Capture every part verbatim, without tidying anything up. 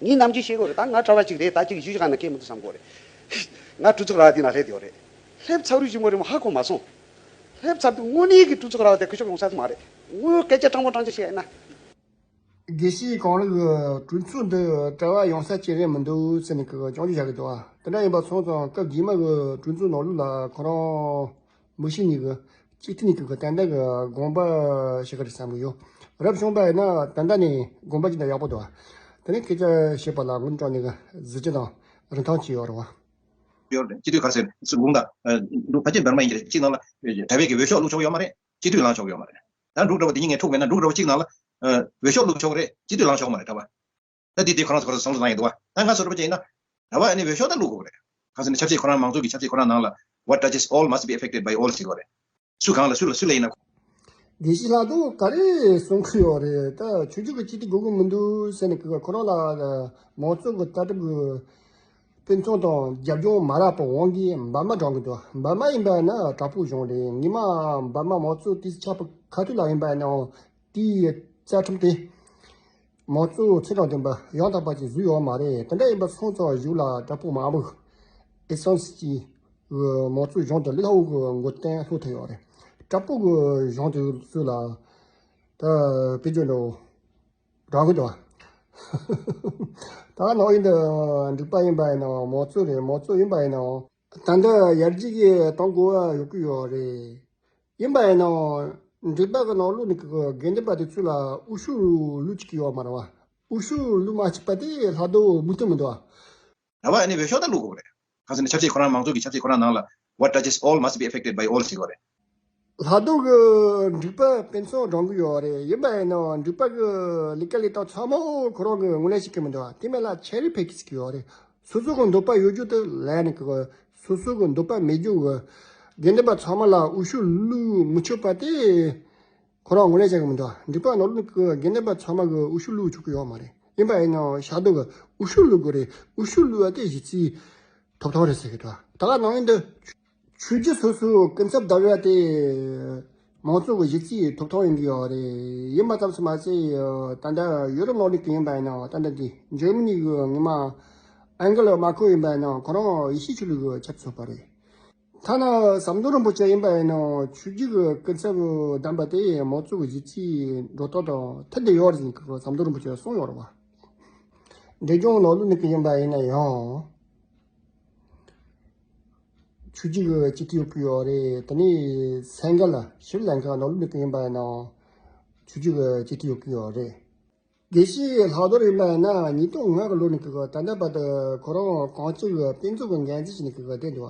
ངས་ནམ་རྒྱུན་བཤད་ཀྱི་ཡོད་རེད། ད་ང་གྲྭ་པ་གཅིག་རེད། ད་གཅིག་ཞུ་ཞིག་ན་སྐད་མི་འདུག་བསམ་གྱི་ཡོད་རེད། ང་གྲོས་ཚོགས་ར་བ་དེ་ན་སླེབས་ཡོད་རེད། སླེབས་ཚར་དུས་ཞུ་མོ་རེད་མོ་ཧ་གོ་མ་སོང་། སླེབས་ཚར་དུས་དངོས་གནས་ཀྱི་གྲོས་ཚོགས་ར་བ་དེ་ཁུ་ཤོག་ཡོང་ས་མ་རེད། དངོས་སྐད་ཆ་དྲང་མོ་དྲང་ཆ་བཤད་ན། དགེ་བཤེས་གང་རུང་གི་གྲོས་ཚོགས་འདི་གྲྭ་པ་ཡོང་ས་ཅི་རེད་མི་འདུག་ཟེར་ནས་ཀྱི་སྐྱོན་བརྗོད་བྱ་གི་འདུག་ཨ། དེ་འདྲ་ཡིན་པ་སོང་ཙང་སྐབས་རྗེས་མ་གི་གྲོས་ཚོགས་ནང་ལོགས་ལ་ཁོ་རང་མི་ཤི་ནས་གི་སྤྱི་འཐུས་ནས་གི་གི་ད་ལྟ་གི་དགོངས་པ་ཞིག་གི་རེད་བསམ་གི་ཡོད། རབ་བྱུང་པ་ཡིན་ན་ད་ལྟ་ནས་དགོངས་པ་ཅི་འདྲ་ཡག་པོ་འདུག་ཨ། དེ་ནས་སྐད་ཆ་བཤད་པ་ལ་དངོས་གནས་ནས་གི་གཟི་བརྗིད་དང་རིན་ཐང་ཅིག་ཡོད་རེད་བ། ཡོད་རེད། སྤྱི་འཐུས་ག་རེ་ཟེར་སུ་དགོངས་དག་འདུག་ཕལ་ཆེར་འབར་མ་ཡིན་གྱི་རེད། གཅིག་ནང་ལ་གྲྭ་པས་ཀྱི་འོས་ཤོག་བླུག་ཆོག་ཡོད་མ་རེད། སྤྱི་འཐུས་ལངས་ཆོག་ཡོད་མ་རེད། ད་འབྲུག་གྲྭ་པ་དེ་གཉིས་ངས་འཁྲུག་མེད་ན་འབྲུག་གྲྭ་པ་གཅིག་ནང་ལ་འོས་ཤོག་བླུག་ཆོག་རེད། སྤྱི་འཐུས་ལངས་ཆོག་མ་རེད་གྲྭ་པ། ད་དེ་དེ་ཁོ་རང་ཚོ་ཁོ་རང་ཚོ་བསམ་བློ་བཏང་ཡོད་འདུག་བ། ད་ང་ཚོ་རུ་པ་ཅན་ཡིན་ན། གྲྭ་པ་ཨ་ནི་འོས་ཤོག་ད་བླུག་དགོས་རེད། གང་ཟེར་ན་ཆབ་སྲིད་ཁོ་རང་མང་གཙོ་གི་ཆབ་སྲིད་ཁོ་རང་ནང་ལ་what touches all must be affected by all ཟེར་གྱི་ཡོད་རེད། སུ་གང་ལ་སུ་ལ་སུ་ལ་ཡིན་ན། དགེ་བཤེས་ལྷག་རྡོར་ག་རེ་གསུང་གི་ཡོད་རེད། ད་ཆོས་བརྒྱུད་ཀྱི་སྤྱི་འཐུས་དགོས་ཀྱི་མི་འདུག་ཟེར་ནས་ཀྱི་ཁོ་རང་ལ་མང་གཙོ་གི་ལྟ་གྲུབ་ཀྱི་དཔེ་མཚོན་དང་རྒྱབ་ལྗོངས་མ་རག་པའི་དབང་གིས་འབར་མ་དྲངས་གི་འདུག་འབར་མ་ཡིན་པ་ན་དྲག་པོའི་གཞུང་རེད། ཉི་མ་འབར་མ་མང་གཙོ་དུས་ཆགས་པའི་ཁ་ཐུག་ལ་ཡིན་པ་ན་དེའི་རྩ་ཁྲིམས་དེ་མང་གཙོ་ཚད་དང་ལྡན་པ་ཡང་དག་པ་ཅིག་བཟོས་ཡོད་མ་རེད། དེ་འདྲ་ཡིན་པ་སོང་ཙང་གཞུག་ལ་དྲག་པོ་མང་པོ་ཨེ་སན་སི་ཀྱི་མང་གཙོའི་གཞུང་དུ་ལས་སླ་བོ་གི་མགོ་རྟིང་ལྷོད་ཐུབ་ཡོད་རེད། དྲག་པོ་གི་གཞུང་དུ་ཚུར་ལ་ད་དཔེ་བརྗོད་འགྲོ་རང་གི་འདུག་ད་ནང་ཡིན་དུ་འགྲིག་པ་ཡིན་པ་ཡིན་ནའང་མང་གཙོ་རེད། མང་གཙོ་ཡིན་པ་ཡིན་ནའང་ད་འདི་ཡར་རྒྱས་ཀྱི་གཏོང་དགོས་ཡོད་ཀྱི་ཡོད་རེད། ཡིན་པ་ཡིན་ནའང་འགྲིག་པ་གི་ནང་ལོགས་ནས་གི་དགེ་འདུན་པ་དེ་ཚོ་ལ་འོས་ཤོག་བླུག་ཅིག་ཡོད་མ་རེད་བ། འོས་ཤོག་བླུག་མ་ཅིག་པ་དེ་ལྷག་དོ་མུ་མཐུད་མི་འདུག་བ། ར་བ་ཨ་ནི་འོས་ཤོག་ད་བླུག་དགོས་རེད། གང་ཟེར་ན་ཆབ་སྲིད་ཁོ་རང་མང་གཙོ་གི་ཆབ་སྲིད་ཁོ་རང་ནང་ལ་what touches all must be affected by all ཟེར་བ་རེད། ལྷག་དོ་གི་འགྲིག་པ་དཔེ་མཚོན་སྒྲོན་གི་ཡོད་རེད། ཡིན་པ་ཡིན་ནའང་འགྲིག་པ་གི་ལས་ཀ་ལས་སྟངས་ཚང་མ་ཁོ་རང་གི་ངོས་ལེན་བྱེད་ཀྱི་མི་འདུག་བ། དེ་མིན་ལ་ཆེ་རི་ཕེ་ཁི་ཟེར་གི་ཡོད་རེད། སོ་སོ་གི་འདོད་པ་ཡོད་རྒྱུ་དེ་ལས་ནི་གི་སོ་སོ་གི་འདོད་པ་མེད་རྒྱུ་གི་དགེ་འདུན་པ་ཚང་མ་ལ་འོས་ཤོག་བླུག་མི་ཆོག་པ་དེ། ཁོ་རང་ངོས་ལེན་བྱེད་ཀྱི་མི་འདུག་འགྲིག་པ་ནོར་ལུག་གི་དགེ་འདུན་པ་ཚང་མ་གི་འོས་ཤོག་བླུག་ཆོག་གི་ཡོད་མ་རེད། ཡིན་པ་ཡིན་ནའང་ཤ་དོ་གི་འོས་ཤོག་བླུག་དགོས་རེད། འོས་ཤོག་བླུག་པ་དེ་གཞི་རྩའི་ཐོབ་ཐང་རེད་ཟེར་གི་འདུག་ད་ག་ནང་ཡིན་དུ་ཆོས་བརྒྱུད་སོ་སོའི་སྐུ་ཚབ་བདམས་ཡ་དེ་མང་གཙོ་གི་གཞི་རྩའི་ཐོབ་ཐང་ཡིན་གི་ཡོད་རེད། ཡིན་པ་ཙམ་ཞིག་མ་ཟད་ད་ལྟ་ཡུ་རོབ་ནང་ལུགས་ཀྱི་ཡིན་པ་ཡིན་ནའང་ད་ལྟ་འདི་འཇར་མ་ནི་གི་ངོ་མ་ཨན་གེ་ལ་མར་ཀེལ་ཡིན་པ་ཡིན་ནའང་ཁོ་རང་ཡེ་ཤུའི་ཆོས་ལུགས་གི་ཆབ་སྲིད་པ་རེད། ཐ་ན་ཟམ་གདོང་རིན་པོ་ཆེ་ཡིན་པ་ཡིན་ནའང་ཆོས་བརྒྱུད་ཀྱི་སྐུ་ཚབ་བདམས་པ་དེ་མང་གཙོ་གི་གཞི་རྩའི་འགྲོ་སྟངས་དང་མཐུན་བསྡད་ཡོད་རེད་ཟེར་ནས་ཟམ་གདོང་རིན་པོ་ཆེས་གསུངས་ཡོད་རེད་བ། འབྲས་ལྗོངས་ནང་ལུགས་ནས་ཀྱི་ཡིན་པ་ཡིན་ན་ཡང་ཆོས་བརྒྱུད་ཀྱི་སྤྱི་འཐུས་ཡོད་ཀྱི་ཡོད་རེད། དེ་ནས་སེ་གལ་ཤྲི་ལང་ཀ་ནང་ལུགས་ནས་ཀྱི་ཡིན་པ་ཡིན་ནའང་ཆོས་བརྒྱུད་ཀྱི་སྤྱི་འཐུས་ཡོད་ཀྱི་ཡོད་རེད། དགེ་བཤེས་ལྷག་རྡོར་ཡིན་པ་ཡིན་ན་ཉིས་སྟོང་ལྔ་གི་ལོ་ནས་ཀྱི་ད་ལྟ་བར་དུ་ཁོ་རང་གངས་སྐྱིད་ཀྱི་དཔེ་མཛོད་ཀྱི་འགན་འཛིན་བྱས་ནས་ཀྱི་བསྡད་འདུག་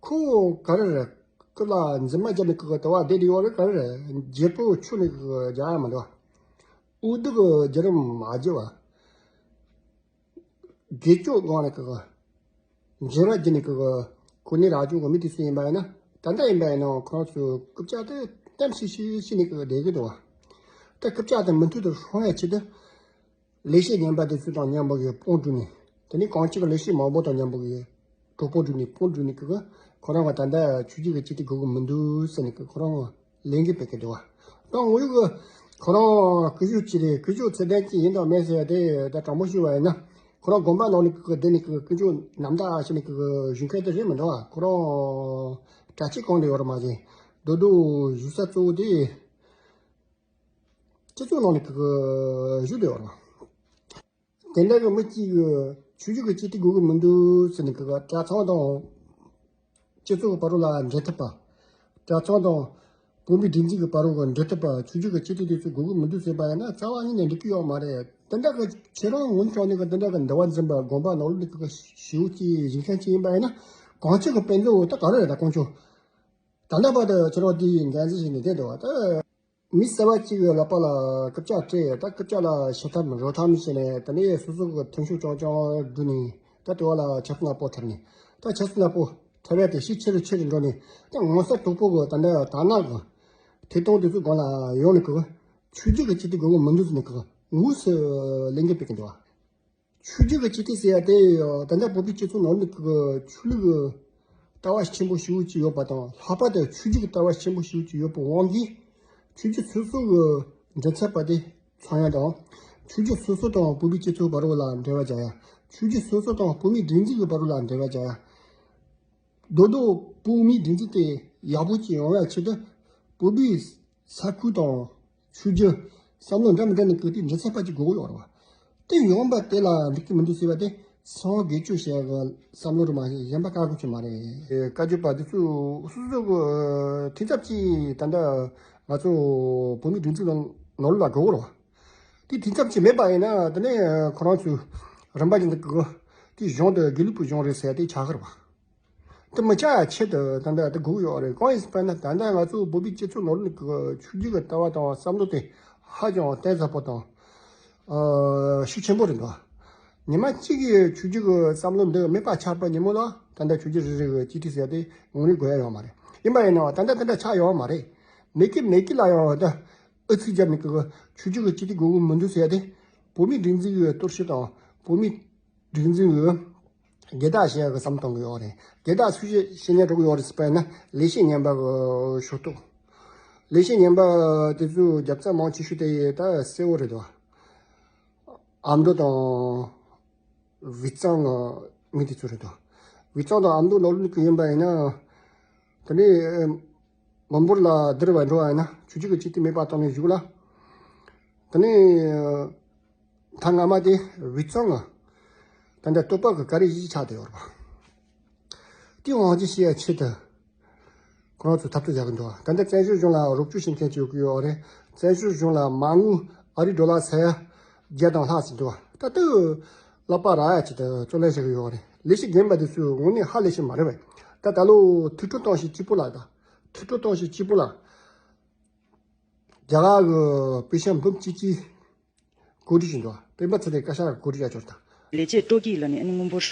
ཁོ་ག་རེ་རེད། སྐུ་ལ་འཛིན་མ་བརྒྱབ་ནས་ཀྱི་དུ་བ་བསྡད་དེ་ཡོད་རེད། ག་རེ་རེད། རྒྱལ་པོ་ཆོས་ནས་ཀྱི་རྒྱ་ཡ་མི་འདུག་འུ་སྡུག་གི་བརྒྱུད་རིམ་མ་བརྒྱུད་བ། དགེ་སྐྱོང་སྒང་ནས་ཀྱི་འཇིགས་པ་བརྒྱུད་ནས་ཀྱི་གོ་གནས་རག་བྱུང་གི་མི་དེ་ཚོ་ཡིན་པ་ཡིན་ན། ད་ལྟ་ཡིན་པ་ཡིན་ན་ཁོ་རང་ཚོའི་རྐུབ་བཀྱག་དེ་གཏམ་ཤིག་ཤིག་ཤིག་ནས་ཀྱི་བསྡད་ཀྱི་འདུག་བ། ད་རྐུབ་བཀྱག་དེ་མུ་མཐུད་དུ་སྲུང་ཡ་ཆེད་དུ་ལས་བྱེད་ངན་པ་དེ་ཚོ་དང་མཉམ་པོ་གི་དཔུང་གྲུབ་ནས། དེ་ནས་གངས་སྐྱིད་ཀྱི་ལས་བྱེད་མང་པོ་དང་མཉམ་པོ་གི་གྲོགས་པོ་བསྒྲིགས་ནས་དཔུང་གྲུབ་ནས་ཀྱི་ཁོ་རང་ག་ད་ལྟ་ཆོས་བརྒྱུད་ཀྱི་སྤྱི་འཐུས་དགོས་ཀྱི་མི་འདུག་ཟེར་ནས་ཀྱི་ཁོ་རང་ལས་འགུལ་སྤེལ་གྱི་འདུག་བ། ད་ངོ་ཡོད་ཀྱི་ཁོ་རང་སྐུ་ཞབས་ཅིག་རེད། སྐུ་ཞབས་ཚད་ལྡན་ཅིག་ཡིན་དང་མེད་ཟེར་ཡ་དེ་ད་དྲང་པོ་ཞུས་པ་ཡིན་ན། ཁོ་རང་དགོན་པ་ནང་ནས་ཀྱི་བསྡད་ནས་ཀྱི་ཀུན་སྤྱོད་ནམ་ཟླ་ཕྱི་ནས་ཀྱི་བཞུགས་མཁན་དེ་རེད་མི་འདུག་བ། ཁོ་རང་གྲྭ་ཆས་གང་དུ་ཡོད་རེད་མ་ཟད་རྡོ་རྡོ་བཞུགས་ས་གཙོ་བོ་དེ་སྤྱི་ཚོགས་ནང་ནས་ཀྱི་བཞུགས་བསྡད་ཡོད་རེད། དེ་འདྲ་གི་མི་གཅིག་གི་ཆོས་བརྒྱུད་ཀྱི་སྤྱི་འཐུས་དགོས་ཀྱི་མི་འདུག་ཟེར་ནས་ཀྱི་གྲྭ་ཚང་དང་སྤྱི་ཚོགས་ཀྱི་བར་ལ་འབྲེལ་ཐུབ་པ། གྲྭ་ཚང་དང་བོད་མིའི་སྒྲིག་འཛུགས་ཀྱི་བར་ལ་འབྲེལ་ཐུབ་པ། ཆོས་བརྒྱུད་ཀྱི་སྤྱི་འཐུས་དེ་ཚོ་དགོས་ཀྱི་མི་འདུག་ཟེར་བ་ཡིན་ན་རྩ་བ་ཉིད་ནས་འགྲིག་གི་ཡོད་མ་རེད། དེ་འདྲ་གི་ཁྱེད་རང་ངོ་ཆོག་ནས་གི་དེ་འདྲ་གི་འདུལ་བ་འཛིན་པ་དགོན་པ་ནང་ལོགས་ནས་གི་ཞེ་པོ་ཅིག་ཡིན་མཁན་ཅིག་ཡིན་པ་ཡིན་ན་གང་ཅི་གི་དཔེ་མཛོད་ད་ག་རེ་རེད། ད་དཀོན་མཆོག་ད་ལྟ་བར་དུ་ཁྱེད་རང་དེའི་འགན་འཛིན་བྱས་ནས་བསྡད་འདུག་བ། ད་མི་གསར་བ་གཅིག་གི་ལག་པ་ལ་རྐུབ་བཀྱག་སྤྲད། ད་རྐུབ་བཀྱག་ལ་ཞི་ཐབས་རོ་ཐབས་བྱས་ནས་དེ་ནས་སོ་སོ་གི་མཐུན་ཕྱོགས་རྐྱང་རྐྱང་བསྒྲུབས་ནས་ད་དེ་བ་ལ་ཆབ་སྲིད་ནག་པོ་འཁྲབ་ནས། ད་ཆབ་སྲིད་ནག་པོ་འཁྲབ་ཡ་དེ་ཤུགས་ཆེ་རུ་ཆེ་རུ་འགྲོ་ནས་ད་ངོ་ཚ་དོག་པོ་གི་ད་ལྟ་དར་ནག་གི་ཐད་གཏོང་དེ་ཚོའི་སྒང་ལ་ཡོང་ནས་གི་ཆོས་བརྒྱུད་ཀྱི་སྤྱི་འཐུས་དགོས་ཀྱི་མི་འདུག་ཟེར་ནས་གི་དངོས་སུ་ལས་འགུལ་སྤེལ་གི་འདུག་བ། ཆོས་བརྒྱུད་ཀྱི་སྤྱི་འཐུས་ཟེར་ཡ་དེ་ད་ལྟ་བོད་པའི་སྤྱི་ཚོགས་ནང་ནས་ཀྱི་ཆོས་ལུགས་ཀྱི་ལྟ་བ་ཆེན་པོ་ཞེ་པོ་ཅིག་ཡོད་པ་དང་། ལྷག་པར་དུ་ཆོས་བརྒྱུད་ཀྱི་ལྟ་བ་ཆེན་པོ་ཞེ་པོ་ཅིག་ཡོད་པའི་དབང་གིས་ཆོས་བརྒྱུད་སོ་སོ་གི་མགྲིན་ཚབ་པ་དེ་ཚང་ཡ་དང་། ཆོས་ ཆོས་བརྒྱུད་སོ་སོ་དང་བོད་པའི་སྤྱི་ཚོགས་བར་ལ་འབྲེལ་བ་བྱ་ཡ། ཆོས་བརྒྱུད་སོ་སོ་དང་བོད་མིའི་སྒྲིག་འཛུགས་ཀྱི་བར་ལ་འབྲེལ་བ་བྱ་ཡ། རྡོག་རྡོག་བོད་མིའི་སྒྲིག་འཛུགས་དེ་ཡག་པོ་ཅིག་ཡོང་ཡ་ཆེད་དུ་བོད་པའི་ས་ཁུལ་དང་ཆོས་བརྒྱུད་བསམ་བློ་འདྲ་མི་འདྲ་ནས་གི་དེ་འདྲ་ཚད་པ་ཅིག་དགོས་ཀྱི་ཡོད་རེད་བ། དེ་ཡོང་པ་དེ་ལ་འགྲིག་གི་མི་འདུག་ཟེར་བ་དེ་སོང་དགེ་བཅུ་ཞེས་པའི་བསམ་བློ་རུ་མ་ཞིག་གཞན་པ་བཀག་དགོས་ཀྱི་མ་རེད། བཀའ་བརྒྱུད་པ་དེ་ཚོ་སོ་སོ་གི་འཐུས་ཚབ་ཀྱིས་ད་ལྟ་ང་ཚོ་བོད་མིའི་སྒྲིག་འཛུགས་ནང་ནོར་ལ་འགྲོ་གི་རེད་བ། དེ་འཐུས་ཚབ་ཀྱིས་མེད་པ་ཡིན་ན་དེ་ནས་ཁོ་རང་ཚོས་རིམ་པ་བཞིན་དུ་གི་དེ་གཞུང་དེ་དགེ་ལུགས་པའི་གཞུང་རེད་ཟེར་དེ་ཆགས་གི་རེད་བ། དེ་མི་ཆགས་ཆེད་དུ་ད་ལྟ་དེ་དགོས་ཡོད་རེད། གང་ཡིན་ཟེར་ན་ད་ལྟ་ང་ཚོ་བོད་པའི་སྤྱི་ཚོགས་ནང་ལ་ཆོས་བརྒྱུད་ཀྱི་ལྟ་བ་དང་བསམ་བློ་དེ་ཧ་ཅང་གཏིང་ཟབ་པོ་དང་ཤུགས་ཆེན་པོ་རེད་འདུག་ཉི་མ་གཅིག་གི་ཆོས་བརྒྱུད་ཀྱི་བསམ་བློ་འདི་མེད་པ་ཆགས་པའི་ཉིན་མོ་ལ་ད་ལྟ་ཆོས་བརྒྱུད་རེ་རེ་གི་སྤྱི་འཐུས་ཟེར་དེ་དངོས་གནས་དགོས་ཡ་ཡོད་མ་རེད། ཡིན་པ་ཡིན་ནའང་ད་ལྟ་དེ་འདྲ་ཆགས་ཡོད་མ་རེད། མེད་ཀི་མེད་ཀི་ལ་ཡང་ད་ཨུ་ཚུགས་རྒྱབ་ནས་ཀྱི་ཆོས་བརྒྱུད་ཀྱི་སྤྱི་འཐུས་དགོས་ཀྱི་མི་འདུག་ཟེར་དེ་བོད་མིའི་སྒྲིག་འཛུགས་ཀྱི་གཏོར་བཤིག་དང་བོད་མིའི་སྒྲིག་འཛུགས་ཀྱི་སྒེར་བདག་བྱེད་ཡག་གི་བསམ་བཏང་གི་ཡོད་རེད། སྒེར་བདག་སུས་བྱེད་ཉན་འགྲོ་གི་ཡོད་རེད་ཟེར་བ་ཡིན་ན་ལེགས་བཤད་ཉན་པ་གི་ཞུ་གཏུག་ལེགས་བཤད་ཉན་པ་དེ་ཚོའི་རྒྱབ་རྩ་མང་ཆེ་ཤོས་དེ་ད་གསལ་བོ་རེད་དོ། ཨ་མདོ་དང་། དབུས་གཙང་གི་མི་དེ་ཚོ་རེད་དོ། དབུས་གཙང་དང་ཨ་མདོ་ནོར་ལུག་གི་ཡིན་པ་ཡིན་ན། དེ་ནས་མི་འབོར་ལ་བསྡུར་བ་འགྲོ་བ་ཡིན་ན་ཆོས་བརྒྱུད་ཀྱི་སྤྱི་འཐུས་མེད་པ་བཏང་ནས་བཞུགས་ལ། དེ་ནས་ཐ་སྔ་མ་དེ་དབུས་གཙང་གི་ད་ལྟ་བསྟོད་པ་གི་ག་རེ་ཡིད་ཆགས་བསྡད་ཡོད་རེད་པ། དེ་དབང་ཆ་བཤད་ཡ་ཆེད་དུ་ཁོ་རང་ཚོ་འཐབ་རྩོད་རྒྱག་གི་འདུག་ད་ལྟ་བཙན་བྱོལ་གཞུང་ལ་རོགས་སྐྱོར་བྱེད་མཁན་ཅིག་ཡོད་ཀྱི་ཡོད་རེད། བཙན་བྱོལ་གཞུང་ལ་མ་དངུལ་ཨ་རི་ཌོ་ལར་ས་ཡ་བརྒྱ་དང་ལྷག་ཙམ་འདུག་ད་ལྟ་ཀླད་པ་རག་ཡ་ཆེད་དུ་རྩོད་ལེན་བྱེད་ཀྱི་ཡོད་རེད། ལས་བྱེད་རྒན་པ་དེ་ཚོས་དངོས་གནས་ཧ་ལས་ཤེས་མ་རེད་པས། ད་ད་ལོ་ཐུགས་སྤྲོ་གཏོང་ཞིག་གཅིག་པོ་ལ་ད་ཐུགས་སྤྲོ་གཏོང་ཞིག་གཅིག་པོ་ལ་རྒྱ་གར་གྱི་པེ་ཤ་འབུམ་གཅིག་གཅིག་གོ་སྒྲིག་བྱས་འདུག་སྤེན་པ་ཚེ་རིང་བཀའ་ཤག་གིས་གོ་སྒྲིག་བྱས་ཆོག་ད། ལས་བྱེད་སྤྲོ་སྐྱིད་ལགས་ནས་ཨ་ནི་དངུལ་འབོར་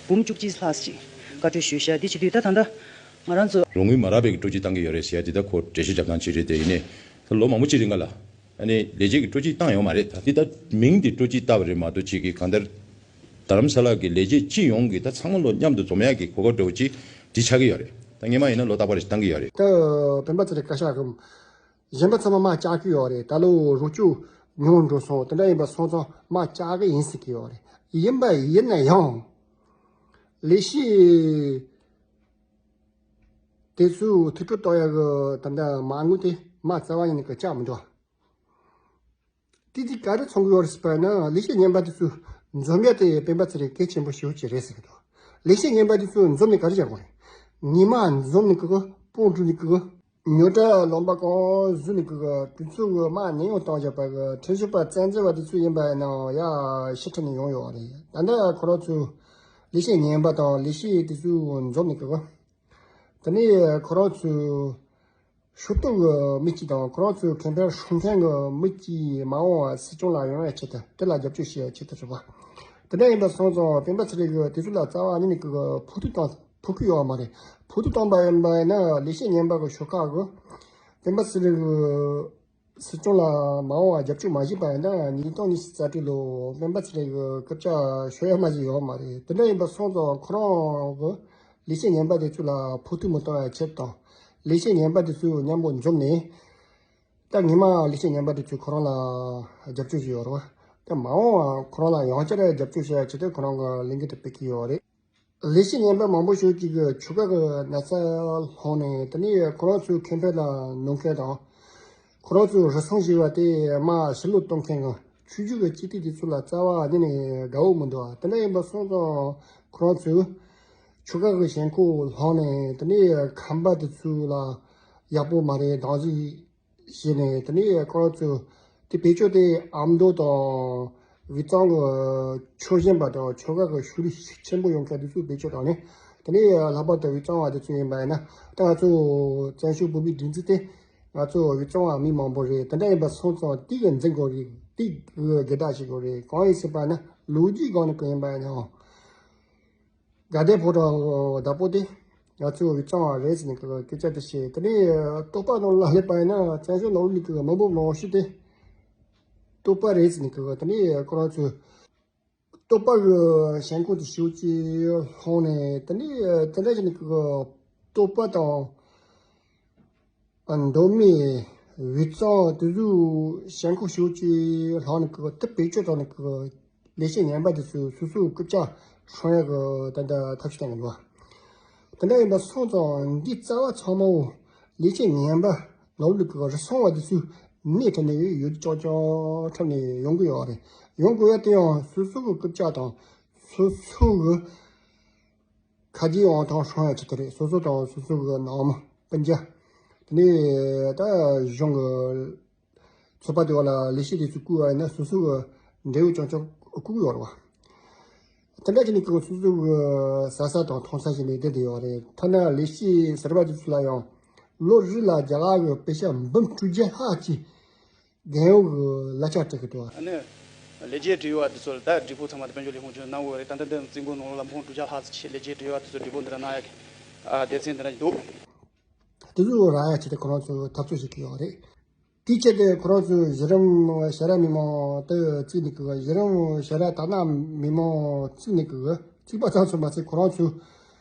འབུམ་བཅུ་གཅིག་ལྷག་ཅིག་བཀའ་འཁྲོལ་ཞུས་ཤག་འདི་བྱེད་དུས་ད་ད་ལྟ་ང་རང་ཚོ་རོགས་དངུལ་མ་རག་པའི་སྤྲོ་སྐྱིད་བཏང་གི་ཡོད་རེད་ཟེར་ཡ་འདི་ད་ཁོ་འགྲེལ་བཤད་རྒྱབ་སྟངས་ཅིག་རེད། དེ་ཡིན་ནའི་ད་ལོ་མང་པོ་ཅིག་རིང་ག་ལ་ཨ་ནི་ལས་བྱེད་ཀྱི་སྤྲོ་སྐྱིད་བཏང་ཡོད་མ་རེད། ད་འདི་ད་མིང་འདི་སྤྲོ་སྐྱིད་བཏགས་པ་རེད་མ་གཏོགས་ཅིག་གི་གང་ལྟར་རྡ་རམ་ས་ལ་གི་ལས་བྱེད་སྤྱི་ཡོངས་ཀྱི་ད་ཚང་མ་ལོ་མཉམ་དུ་འཛོམས་ཡག་གི་གོ་སྐབས་འདྲ་བོ་ཅིག་འདི་ཆགས་ཀྱི་ཡོད་རེད། ད་སྔོན་མ་ཡིན་ན་ལོ་རྟག་པར་ཞིག་བཏང་གི་ཡོད་རེད། ད་སྤེན་པ་ཚེ་རིང་བཀའ་ཤག་གིས་གཞན་པ་ཚང་མ་དམག་བཅག་གི་ཡོད་རེད། ད་ལོ་རོགས་སྐྱོར་ཉུང་རུ་འགྲོ་སོང་། དེ་འདྲ་ཡིན་པ་སོང་ཙང་དམག་བཅག་གི་ཡིན་ཟེར་གི་ཡོད་རེད། ཡིན་པ་ཡིན་ན་ཡང་ལས་བྱེད་དེ་ཚོས་ཐུགས་སྤྲོ་གཏོང་ཡག་གི་ད་ལྟ་མ་དངུལ་དེ་དམག་རྩ་བ་ཉིད་ནས་གི་བཅག་མི་འདུག་དེ་དུས་ག་རེ་མཚོན་གི་ཡོད་རེད་ཟེར་བ་ན་ལས་བྱེད་རྒན་པ་དེ་ཚོ་འཛོམས་ཡ་དེ་སྤེན་པ་ཚེ་རིང་གལ་ཆེན་པོ་ཞེ་པོ་ཅིག་རེད་ཟེར་གི་འདུག་ལས་བྱེད་རྒན་པ་དེ་ཚོ་འཛོམས་ནས་ག་རེ་བྱ་དགོས་རེད། ཉི་མ་འཛོམས་ནས་གི་དཔུང་གྲུག་ནས་གི་ཉོ་གྲྭ་ལོང་པ་གང་བཟོས་ནས་གི་དུས་ཚོད་གི་དམག་ཉེན་ཡང་གཏོང་བྱས་པ་གི་ཁྲིམས་ཞིབ་པ་བཙན་འཛུལ་བ་དེ་ཚོ་ཡིན་པ་ཡིན་ན་ཡ་ཕྱིར་ཁྲིད་ནས་ཡོང་ཡོད་རེད། ད་ལྟ་ཁོ་རང་ཚོ་ལས་བྱེད་ཉན་པ་དང་ལས་བྱེད་དེ་ཚོ་འཛོམས་ནས་གི་དེ་ནས་ཁོ་རང་ཚོའི་ཤོག་ཐོག་གི་མི་གཅིག་དང་ཁོ་རང་ཚོའི་ཁེ་ཕན་སྲུང་མཁན་གི་མི་གཅིག་མ་འོངས་པ་སྲིད་སྐྱོང་ལ་ཡོང་ཡ་ཆེད་དུ་དེ་ལ་རྒྱབ་སྐྱོར་བྱེད་ཡ་ཆེད་དུ་རེད་པ། དེ་འདྲ་ཡིན་པ་སོང་ཙང་སྤེན་པ་ཚེ་རིང་གིས་དེ་ཚོ་ལ་རྩ་བ་ཉིད་ནས་གི་ཕོག་ཐུག་བཏང་ཕོག་གི་ཡོད་མ་རེད། ཕོག་ཐུག་བཏང་པ་ཡིན་པ་ཡིན་ན་ལས་བྱེད་ཉན་པ་གི་ཤོག་ཁག་གིས་སྤེན་པ་ཚེ་རིང་གི་སྲིད་སྐྱོང་ལ་མ་འོངས་པ་རྒྱབ་སྐྱོར་མ་བྱས་པ་ཡིན་ན་ཉིས་སྟོང་ཉི་ཤུ་རྩ་དྲུག་ལོ་སྤེན་པ་ཚེ་རིང་གི་སྐུ་ཕྱྭ་ཤོར་ཡ་མ་ཞིག་ཡོད་མ་རེད། དེ་འདྲ་ཡིན་པ་སོང་ཙང་ཁོ་རང་གི་ལས་བྱེད་ཉན་པ་དེ་ཚོ་ལ་ཕོག་ཐུག་མི་གཏོང་བའི་ཆེད་དང་ལས་བྱེད་ཉན་པ་དེ་ཚོ་མཉམ་པོ་འཛོམས་ནས་ད་ཉི་མ་ལས་བྱེད་ཉན་པ་དེ་ཚོས་ཁོ་རང་ལ་རྒྱབ་སྐྱོར་ཞིག་ཡོད་རེད་བ། ད་མ་འོངས་པ་ཁོ་རང་ལ་ཡང་བསྐྱར་རྒྱབ་སྐྱོར་བྱེད་ཡ་ཆེད་དུ་ཁོ་རང་གི་ལས་འགུལ་དེ་སྤེལ་གྱི་ཡོད་རེད། ལས་བྱེད་ཉན་པ་མང་པོ་ཞིག་ཅིག་གིས་ཆོལ་ཁ་གི་ན་ཚ་ལངས་ནས་དེ་ནས་ཁོ་རང་ཚོའི་ཁེ་ཕན་ལ་གནོད་མཁན་དང་། ཁོ་རང་ཚོའི་རུལ་སུངས་ཞེས་པ་དེ་མར་ཕྱིར་ལོག་གཏོང་མཁན་གྱི་ཆོས་བརྒྱུད་ཀྱི་སྤྱི་འཐུས་དེ་ཚོ་ལ་རྩ་བ་ཉིད་ནས་དགའ་བོ་མི་འདུག་དེ་འདྲ་ཡིན་པ་སོང་ཙང་ཁོ་རང་ཚོས་ཆོལ་ཁ་གི་ཞེན་ཁོག་ལངས་ནས་དེ་ནས་ཁམས་པ་དེ་ཚོ་ལ་ཡག་པོ་མ་རེད། སྡང་ཟུག་བྱས་ནས་དེ་ནས་ཁོ་རང་ཚོས་དེ་བེད་སྤྱོད་དེ་ཨ་མདོ་དང་དབུས་གཙང་གི་ཆོལ་གཞན་པ་དང་ཆོལ་ཁ་གི་ཤུགས་རིག་ཤུགས་ཆེན་པོ་ཡོང་མཁན་དེ་ཚོས་བེད་སྤྱོད་བཏང་ནས་དེ་ནས་ལྷག་པར་དུ་དབུས་གཙང་བ་དེ་ཚོ་ཡིན་པ་ཡིན་ན་ད་ང་ཚོ་བཙན་བྱོལ་བོད་མིའི་སྒྲིག་འཛུགས་དེ་ང་ཚོ་དབུས་གཙང་བ་མི་མང་པོ་རེད། དེ་འདྲ་ཡིན་པ་སོང་ཙང་དེ་གི་འཛིན་དགོས་རེད། དེ་གི་སྒེར་བདག་བྱེད་དགོས་རེད། གང་ཡིན་ཟེར་བ་ན་ལོ་རྒྱུས་སྒང་ནས་གང་ཡིན་པ་ཡིན་ནའང་དགའ་ལྡན་ཕོ་བྲང་བདག་པོ་དེ་ང་ཚོའི་དབུས་གཙང་བ་རེད་ཟེར་ནས་སྐད་ཆ་དེ་བཤད། དེ་ནས་བསྟོད་པ་ནང་ལ་སླེབས་པ་ཡིན་ན་བཙན་བྱོལ་ནང་ལ་གི་མི་འབོར་མང་ཤོས་དེ་བསྟོད་པ་རེད་ཟེར་ནས་སྐད་དེ་ནས་ཁོ་རང་ཚོས་བསྟོད་པ་གི་ཞེན་ཁོག་དེ་ཞེ་པོ་ཅིག་ལངས་ནས་དེ་ནས་དེ་འདྲ་བྱས་ནས་སྐད་བསྟོད་པ་དང་མདོ་སྨད། བས་ཙང་དེ་ཚོའི་ཞེན་ཁོག་ཤུགས་ཀྱིས་ལྷག་ནས་ཀྱི་དེ་བེད་སྤྱོད་བཏང་ནས་ཀྱི་ལས་བྱེད་ངན་པ་དེ་ཚོས་སོ་སོའི་རྐུབ་བཀྱག་སྲུང་ཡག་གི་ད་ལྟ་ཐབས་ཤེས་བཏང་གི་འདུག་དེ་འདྲ་ཡིན་པ་སོང་ཙང་འདི་རྩ་བ་ཚང་མ་བོ་ལས་བྱེད་ངན་པ་ནོར་ལུག་གི་རུལ་སུངས་པ་དེ་ཚོའི་སྣེ་ཁྲིད་ནས་ཡོད་ཀྱང་ཀྱང་ཁྲིད་ནས་ཡོང་གི་ཡོད་རེད། ཡོང་དགོས་ཡ་དེ་ཡང་སོ་སོ་གི་རྐུབ་བཀྱག་དང་སོ་སོ་གི་ཁ་རྗེ་ཡོང་ཐང་སྲུང་ཡ་ཆེད་དུ་རེད། སོ་སོ་དང་སོ་སོ་གི་ནང་མི་སྤུན་ཀྱག་དེ་ནས་ད་གཞུང་གི་ཚོགས་པ་དེ་བ་ལ་ལས་བྱེད་དེ་ཚོས་བསྐུར་བ་ཡིན་ན་སོ་སོ་གི་འབྲས་བུ་ཅང་ཅང་བསྐུར་གི་ཡོད་རེད་བ། དེ་འདྲ་བྱས་ནས་ཀྱི་སོ་སོ་གི་ཟ་ས་དང་འཐུང་ས་བྱས་ནས་བསྡད་བསྡད་ཡོད་རེད། ཐ་ན་ལས་བྱེད་ཟུར་པ་དེ་ཚོ་ལ་ཡང་ལོ་རེ་ལ་རྒྱ་གར་གི་པེ་ཤ་འབུམ་དྲུག་བརྒྱ་ལྷག་ཅིག་རྒན་གཡོག་གི་གླ་ཆ་སྤྲད་ཀྱི་འདུག་ཨ་ནི་ལས་བྱེད་འབྲེལ་ཡོད་པ་དེ་ཚོ་ལ་ད་བགྲེས་པོ་ཚང་མ་དཔལ་འབྱོར་ལས་ཁུངས་ཀྱི་གནང་དགོས་རེད། ད་ལྟ་འདི་རྩིས་འགོ་ནང་ལ་འབུམ་དྲུག་བརྒྱ་ལྷག་ཙམ་ཞིག་ལས་བྱེད་འབྲེལ་ཡོད་པ་དེ་ཚོ་བགྲེས་པོ་འདི་ལ་གནང་ཡག་གི་ཨ་སྡེ་ཚན་འདི་འདྲ་འདུག་དེ་ཚོ་རག་ཡག་ཆེད་དུ་ཁོ་རང་ཚོས་འཐབ་རྩོད་བྱེད་ཀྱི་ཡོད་རེད། དེའི་ཆེད་དུ་ཁོ་རང་ཚོས་གཞི་རིམ་ཞལ་ལག་མི་མང་དུ་བརྩིས་ནས་ཀྱི་གཞི་རིམ་ཞལ་ལག་དར་ནག་མི་མང་བརྩིས་ནས་ཀྱི་བརྩིས་པ་ཙམ་ཚོད་མ་ཟད་ཁོ་རང་ཚོས་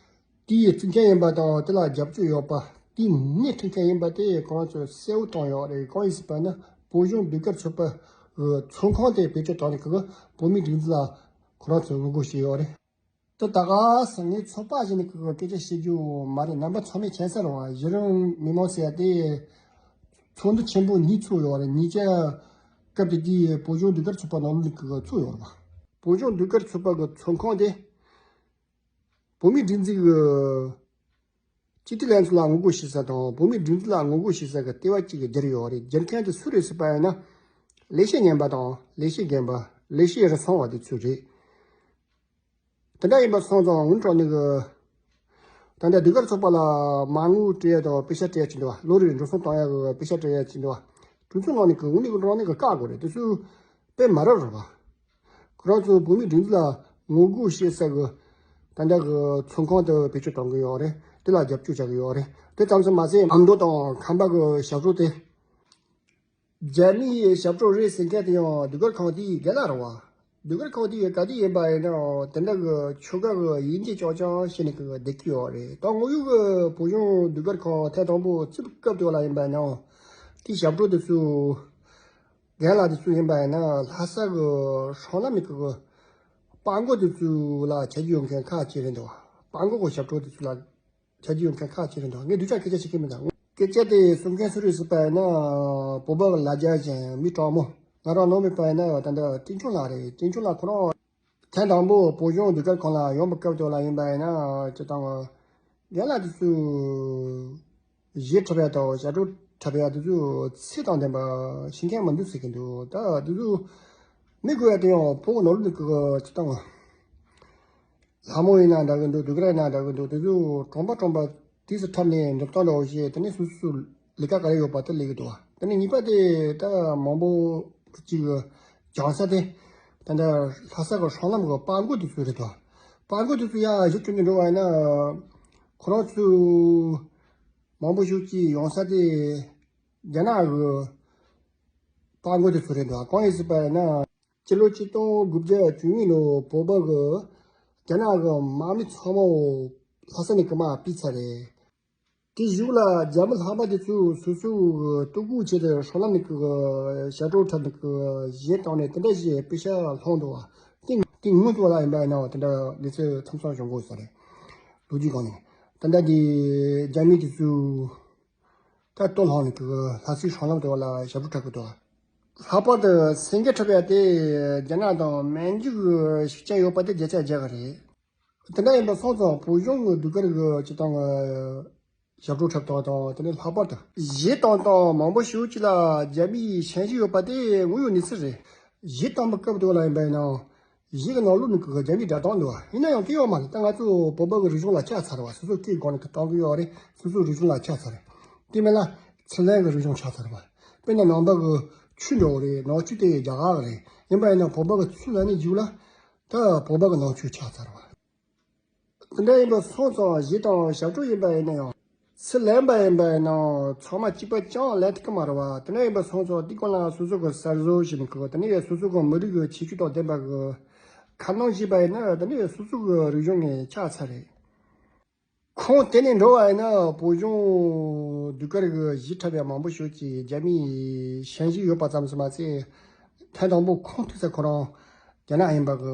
དེའི་བརྩི་མཁན་ཡིན་པ་དང་དེ་ལ་རྒྱབ་སྐྱོར་ཡོད་པ། དེའི་སྣེ་ཁྲིད་མཁན་ཡིན་པ་དེ་ཁོ་རང་ཚོས་གསལ་བོ་བཏང་ཡོད་རེད། གང་ཡིན་ཟེར་བ་ན་བོད་གཞུང་ཟློས་གར་ཚོགས་པ་གི་ཚོགས་ཁང་དེ་བེད་སྤྱོད་བཏང་ནས་ཀྱི་བོད་མིའི་སྒྲིག་འཛུགས་ལ་ཁོ་རང་ཚོས་ངོ་རྒོལ་བྱས་ཡོད་རེད། ད་ད་ག་སང་ངས་ཚོགས་པ་ཞིག་ནས་ཀྱི་སྐད་ཆ་བཤད་རྒྱུ་མ་རེད། རྣམ་པ་ཚང་མས་མཁྱེན་གསལ་རེད་བ། གཞི་རིམ་མི་མང་ཟེར་ཡ་དེ་ཚོགས་འདུ་ཆེན་པོ་གཉིས་ཚོགས་ཡོད་རེད། གཉིས་ཀ་སྐབས་དེ་དུས་བོད་གཞུང་ཟློས་གར་ཚོགས་པ་ནང་ལོགས་ཀྱི་ཚོགས་ཡོད་རེད་བ། བོད་གཞུང་ཟློས་གར་ཚོགས་པ་གི་ཚོགས་ཁང་དེ་བོད་མིའི་སྒྲིག་འཛུགས་ཀྱི་སྤྱི་འཐུས་ལྷན་ཚོགས་ལ་ངོ་རྒོལ་བྱེད་ས་དང་བོད་མིའི་སྒྲིག་འཛུགས་ལ་ངོ་རྒོལ་བྱེད་ས་གི་ལྟེ་བ་གཅིག་གི་བསྒྱུར་ཡོད་རེད། བསྒྱུར་མཁན་དེ་སུ་རེད་ཟེར་བ་ཡིན་ན་ལས་བྱེད་ངན་པ་དང་ལས་བྱེད་རྒན་པ་ལས་བྱེད་རུལ་སུངས་པ་དེ་ཚོ་རེད། དེ་འདྲ་ཡིན་པ་སོང་ཙང་འུན་ཀྲང་ནི་གི་ད་ལྟ་ཟློས་གར་ཚོགས་པ་ལ་མ་དངུལ་སྤྲད་ཡ་དང་པེ་ཤ་སྤྲད་ཡ་ཅིག་འདུག་བ། ལོ་རེར་འགྲོ་སོང་བཏང་ཡ་གི་པེ་ཤ་སྤྲད་ཡ་ཅིག་འདུག་བ། དུས་ཚོད་ནང་ནས་གི་འུ་ནི་གི་འགྲོ་ནི་གི་བཀག་དགོས་རེད། དེ་ཚོ་དཔེ་མ་རབས་རེད་བ། ཁོ་རང་ཚོ་བོད་མིའི་སྒྲིག་འཛུགས་ལ་ངོ་རྒོལ་བྱེད་ས་གི་ད་ལྟ་གི་ཚོགས་ཁང་དུ་བེད་སྤྱོད་གཏོང་གི་ཡོད་རེད། དེ་ལ་རྒྱབ་སྐྱོར་བྱ་གི་ཡོད་རེད། དེ་ཙམ་ཙམ་མ་ཟད་ཨ་མདོ་དང་ཁམས་པ་གི་ཞབས་བྲོ་དེ། རྒྱ་མིའི་ཞབས་བྲོ་རེད་ཟེར་མཁན་དེ་ཡང་ཟློས་གར་ཁང་དེའི་རྒན་ལགས་རེད་བ། ཟློས་གར་ཁང་དེ་ག་དུས་ཡིན་པ་ཡིན་ནའང་དེ་འདྲ་གི་ཆོལ་ཁ་གི་དབྱེ་འབྱེད་རྐྱང་རྐྱང་བྱས་ནས་གི་བསྡད་ཀྱི་ཡོད་རེད། ད་དངོས་ཡོད་གི་བོད་གཞུང་ཟློས་གར་ཁང་ཐེངས་དང་པོ་བཙུགས་སྐབས་དེ་བ་ལ་ཡིན་པ་ཡིན་ནའང་དེའི་ཞབས་བྲོ་དེ་ཚོ་རྒན་ལགས་དེ་ཚོ་ཡིན་པ་ཡིན་ན་ལྷ་ས་གི་སྲང་ལམ་ནས་གི་པར་མགོ་དེ་ཚོ་ལ་བྱ་རྒྱུ་ཡོད་མཁན་ཁག་ཅིག་རེད་འདུག་པར་མགོ་གི་ཞབས་བྲོ་དེ་ཚོ་ལ། བྱ་རྒྱུ་ཡོད་མཁན་ཁག་ཅིག་རེད་འདུག་ངས་སྡུག་ཅག་སྐད་ཆ་བཤད་ཀྱི་མི་འདུག་སྐད་ཆ་དེ་གསུང་མཁན་སུ་རེད་ཟེར་བ་ཡིན་ན་བོད་པ་གི་ལ་རྒྱ་ཅན་མི་དྲང་མོ། ང་རང་ནང་མི་པ་ཡིན་ན་ད་ལྟ་བཀྲས་མཆོག་ལགས་རེད། བཀྲས་མཆོག་ལགས་ཁོ་རང་ཐེངས་དང་པོ་བོད་གཞུང་ཟློས་གར་ཁང་ལ་ཡོང་བའི་སྐབས་དེ་ལ་ཡིན་པ་ཡིན་ན་ཅི་ལྟ་བུ་རྒན་ལགས་དེ་ཚོས་གཞས་འཁྲབ་ཡ་དང་ཞབས་བྲོ་འཁྲབ་ཡ་དེ་ཚོ་ཚད་དང་ལྡན་པ་ཤེས་མཁན་མི་འདུག་ཟེར་གྱི་འདུག་ད་དེ་ཚོ་མི་དགོས་ཡ་དེ་ཡང་བོད་ནང་ལོགས་ཀྱི་ཅི་ལྟ་བུ། ལྷ་མོ་ཡིན་ན་འདྲ་གི་འདུག་སྡུག་ར་ཡིན་ན་འདྲ་གི་འདུག་དེ་ཚོ་གྲོང་པ་གྲོང་པ་དུས་སུ་འཁྲབ་ནས་འགྲུབ་སྟངས་འདྲ་བོ་ཞིག་དེ་ནས་སོ་སོ་ལས་ཀ་ག་རེ་ཡོད་པ་དེ་ལས་གི་འདུག་དེ་ནས་གཉིས་པ་དེ་ད་མང་པོ་གཅིག་གི་སྦྱང་ས་དེ་ད་ལྟ་ལྷ་ས་གི་སྲང་ལམ་གི་པར་མགོ་དེ་ཚོ་རེད་འདུག་པར་མགོ་དེ་ཚོ་ཡར་གཞི་བཅུག་ནས་འགྲོ་བ་ཡིན་ན་ཁོ་རང་ཚོ་མང་པོ་ཞིག་གིས་ཡོང་ས་དེ་རྒྱ་ནག་གི་པར་མགོ་དེ་ཚོ་རེད་འདུག་གང་ཡིན་ཟེར་བ་ཡིན་ན། སྤྱི་ལོ་ཆིག་སྟོང་དགུ་བརྒྱ་བཅུ་གཉིས་ལོ་བོད་པ་གི་རྒྱ་ནག་གི་དམག་མི་ཚང་མ་ལྷ་ས་ནས་རྐུ་མ་ཕུད་ཚར་རེད། དེ་གཞུག་ལ་རྒྱ་མི་ལྷག་པ་དེ་ཚོས་སོ་སོའི་གཏོར་རྒོལ་ཆེད་དུ་སྲང་ལམ་ནས་ཀྱི་ཞབས་བྲོ་འཁྲབ་ནས་ཀྱི་གཞས་བཏང་ནས་དེ་འདྲ་ཞིག་པེ་ཤ་སློང་འདུག་བ། དེ་དེ་སྔོན་དུ་ལ་ཡིན་པ་ཡིན་ན་དེ་འདྲ་གནས་ཚུལ་མཚམས་མཚམས་བྱུང་གི་ཡོད་ས་རེད། ལོ་རྒྱུས་སྒང་ནས་དེ་འདྲ་དེ་རྒྱ་མི་དེ་ཚོས། ད་ལྟོ་ལྷང་ནས་ཀྱི་ལྷ་སའི་སྲང་ལམ་དེ་བ་ལ་ཞབས་བྲོ་འཁྲབ་གི་འདུག་ལྷག་པར་དུ་སེང་གེ་འཁྲབ་ཡ་དེ་རྒྱ་ནག་དང་མན་ཇུ་གི་ཤུགས་རྐྱེན་ཡོད་པ་དེ་བརྒྱ་ཆ་བརྒྱ་གི་རེད། དེ་འདྲ་ཡིན་པ་སོང་ཙང་བོད་གཞུང་གི་ཟློས་གར་གི་སྤྱི་བཏང་གི་ཞབས་བྲོ་འཁྲབ་སྟངས་དང་དེ་ནས་ལྷག་པར་དུ་གཞས་བཏང་སྟངས་མང་པོ་ཞིག་ཅིག་ལ་རྒྱ་མིའི་ཞེན་ཤུགས་ཡོད་པ་དེ་དངོས་ཡོད་གནས་ཚུལ་རེད། གཞས་བཏང་པའི་སྐབས་དེ་བ་ལ་ཡིན་པ་ཡིན་ན། གཞས་ཀྱི་ནང་ལོགས་ནས་ཀྱི་རྒྱ་མིའི་སྒྲ་གདངས་འདུག་བ། ཡིན་ན་ཡང་སྐད་ཡོད་མ་རེད། ད་ང་ཚོ་བོད་པ་གི་རིག་གཞུང་ལ་ཆགས་ཚར་བ། སོ་སོ་སྐད་སྒང་ནས་ཀྱི་བཏང་གི་ཡོད་རེད། སོ་སོའི་རིག་གཞུང་ལ་ཆགས་ཚར་རེད། དེ་མིན་ལ་ཚུར་ལན་གྱི་རིག་གཞུང་ཆགས་ཚར་བ། དཔེར་ན་ནང་པ་གི་ཆོས་འདྲ་བོ་རེད། ནང་ཆོས་དེ་རྒྱ་གར་གི་རེད། ཡིན་པ་ཡིན་ན་བོད་པ་གི་ཚུར་ལན་ནས་བརྒྱུད་ལ་ད་བོད་པ་གི་ནང་ཆོས་ཆགས་ཚར་བ། དེ་འདྲ་ཡིན་པ་སོང་ཙང་གཞས་དང་ཞབས་བྲོ་ཡིན་པ་ཡིན་ན་ཡང་། ཚུར་ལེན་པ་ཡིན་པ་ཡིན་ནའང་ཚང་མ་གཅིག་པ་ཅང་ལེན་ཐུབ་ཀྱི་མ་རེད་བ། དེ་འདྲ་ཡིན་པ་སོང་ཙང་དེའི་སྒང་ལ་སོ་སོ་གི་གསར་བཟོ་ཞིག་ནས་ཀྱི་དེ་ནས་སོ་སོ་གི་མི་རིགས་ཀྱི་ཁྱད་ཆོས་དང་ལྡན་པ་གི་ཁ་སྣོན་བྱས་པ་ཡིན་ན་དེ་ནས་སོ་སོ་གི་རིག་གཞུང་ནས་ཆགས་ཚར་རེད། ཁོང་དེ་ནས་འགྲོ་བ་ཡིན་ན་བོད་གཞུང་ཟློས་གར་གྱི་གཞས་འཁྲབ་པ་མང་པོ་ཞིག་གིས་རྒྱ་མིའི་ཤན་ཞུགས་ཡོད་པ་ཙམ་ཞིག་མ་ཚད། ཐེངས་དང་པོ་ཁོང་ཐུག་ས་ཁོ་རང་རྒྱ་ནག་ཡིན་པ་གི་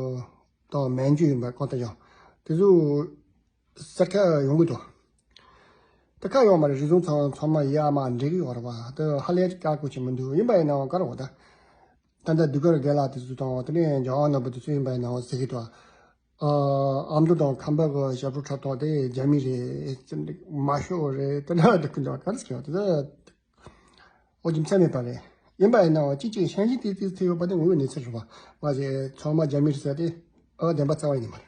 དང་མན་ཇུ་ཡིན་པ་གང་ལྟར་ཡང་དེ་ཚོ་གསར་ཁ་ཡོང་གི་འདུག་དེ་ཁ་ཡོང་མ་རེད། རེ་ཟུང་ཚང་ཚང་མ་ཡ་མ་འགྲིག་གི་ཡོད་རེད་པ། དེ་ཧ་ལས་དཀའ་ཁག་ཅིག་མི་འདུག་ཡིན་པ་ཡིན་ནའང་ག་རེ་བ་ད། ད་ལྟ་ཟློས་གར་རྒན་ལགས་དེ་ཚོ་དང་དེ་ནས་འཇམ་དབྱངས་ནོར་བུ་དེ་ཚོ་ཡིན་པ་ཡིན་ནའང་ཟེར་གི་འདུག་ཨ་མདོ་དང་ཁམས་པ་གི་ཞབས་བྲོ་འཁྲབ་སྟངས་དེ་རྒྱ་མི་རེད། ཅི་འདྲ་མ་ཤོག་རེད། དེ་འདྲ་འདུག་གི་འདུག་ག་རེ་ཟེར་གི་འདུག་ཨོ་རྒྱུ་མཚན་མེད་པ་རེད། ཡིན་པ་ཡིན་ནའང་གཅིག་གཅིག་ཤན་ཞུགས་དེ་དེ་ཚོ་ཡོད་པ་དེ་དངོས་ཡོད་གནས་ཚུལ་རེད་པ། མ་ཟད་ཚང་མ་རྒྱ་མི་རེད་ཟེར་དེ་ཨ་བདེན་པ་རྩ་བ་ཡིན་ནི་མ་རེད།